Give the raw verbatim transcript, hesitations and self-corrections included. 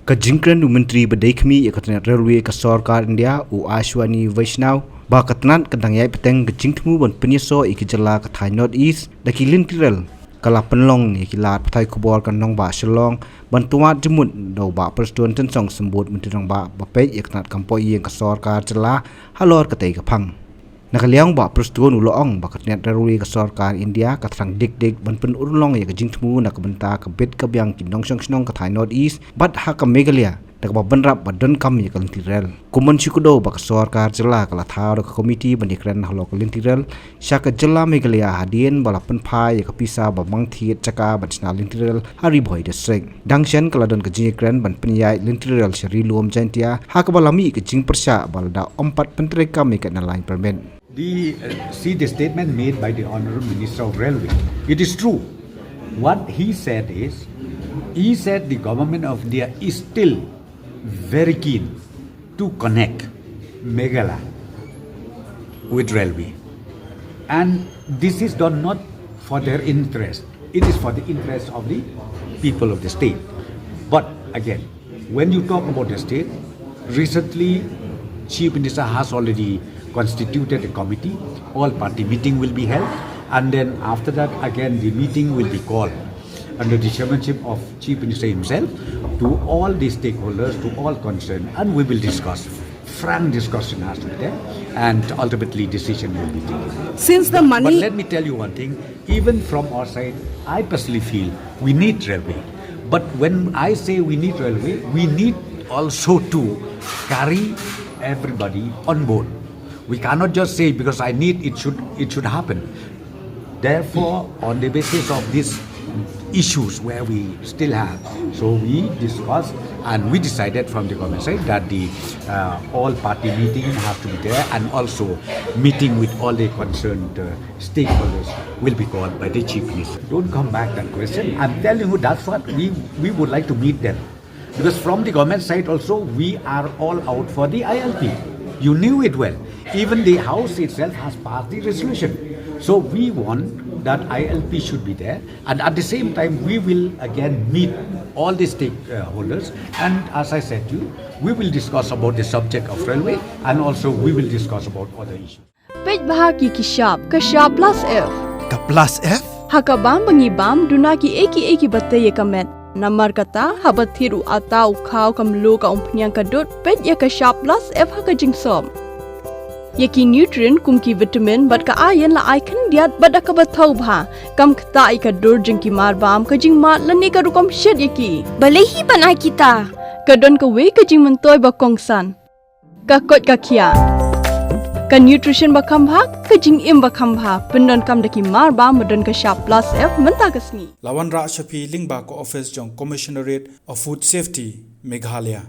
Ka jingkren u Myntri ba dei khmih ïa ka tnat railway ka sorkar India, u Ashwini Vaishnaw, ba ka tnat ka dang ïai bteng ka jingthmu ban pynïasoh ïa ki jylla ka thaiñ North East da ki lynti rel, ka la pynlong ïa ki lad pathai khubor ka nongbah Shillong ban tuat jingmut da u Bah Prestone Tynsong Symbud, Myntri Rangbah ba peit ïa ka tnat kam poi ïing ka sorkar jylla halor katei ka phang. Na ka liang u Bah Prestone u la ong ba ka tnat railway ka sorkar India ka thrang dik dik ban pynurlong ïa ka jingthmu na ka bynta ka bit ka biang ki nongshong shnong ka thaiñ North East bad ha ka Meghalaya da kaba bynrap ba donkam ïa ka lynti rel. Kum ban shu kdew ba ka sorkar jylla ka la thaw da ka komiti ban ïakren halor ka lynti rel sha ka jylla Meghalaya hadien ba la pynphai ïa ka pisa ba mang thied jaka ban shna lynti rel ha Ri Bhoi District. Dang shen ka la don ka jingïakren ban pynïaid lynti rel sha Ri Lum Jaintia, ha kaba la mih ka jingpyrshah ba lada ym pat pyntreikam ïa ka Inner Line Permit. The, uh, see the statement made by the Honorable Minister of Railway. It is true. What he said is, he said the government of India is still very keen to connect Meghalaya with railway. And this is done not for their interest. It is for the interest of the people of the state. But again, when you talk about the state, recently Chief Minister has already constituted a committee. All party meeting will be held, and then after that, again, the meeting will be called under the chairmanship of Chief Minister himself to all the stakeholders, to all concerned, and we will discuss. Frank discussion has to be there, and ultimately decision will be taken. Since the But, but money let me tell you one thing, even from our side, I personally feel we need railway. But when I say we need railway, we need also to carry everybody on board. We cannot just say, "Because I need, it should, it should happen." Therefore, on the basis of these issues where we still have, so we discussed and we decided from the government side that the, uh, all party meeting has to be there, and also meeting with all the concerned, uh, stakeholders will be called by the Chief Minister. Don't come back that question. I'm telling you, that's what we, we would like to meet them. Because from the government side also, we are all out for the I L P. You knew it well. Even the House itself has passed the resolution. So we want that I L P should be there. And at the same time, we will again meet all the stakeholders. And as I said to you, we will discuss about the subject of railway, and also we will discuss about other issues. Peit bha ki ki shap, ka shap plus F. Ka plus F? Ha ka bam ba ngi bam, duna ki ei ki ei ki ba tei ïa ka met. Namar kata, haba thied u atta u khaw ka mluh ka umphniang ka dud, peit ïa ka shap plus F ha ka jingsop. Ïa ki nutrient kum ki vitamin bad ka iron la ai khyndiat bad da kaba thaw bha. Kam ktah ïa ka dur jong ki mar bam, ka jingmad lane ka rukom shet ïa ki. Balei hi ban ai kita? Ka don kawei ka jingmyntoi ba kongsan. Ka koit ka khiah. Ka nutrition ba kham bha, ka jingim ba kham bha. Pyndonkam da ki mar bam ba don ka shap plus F mynta ka sngi. La wanrah sha phi lyngba ka office jong Commissionerate of Food Safety, Meghalaya.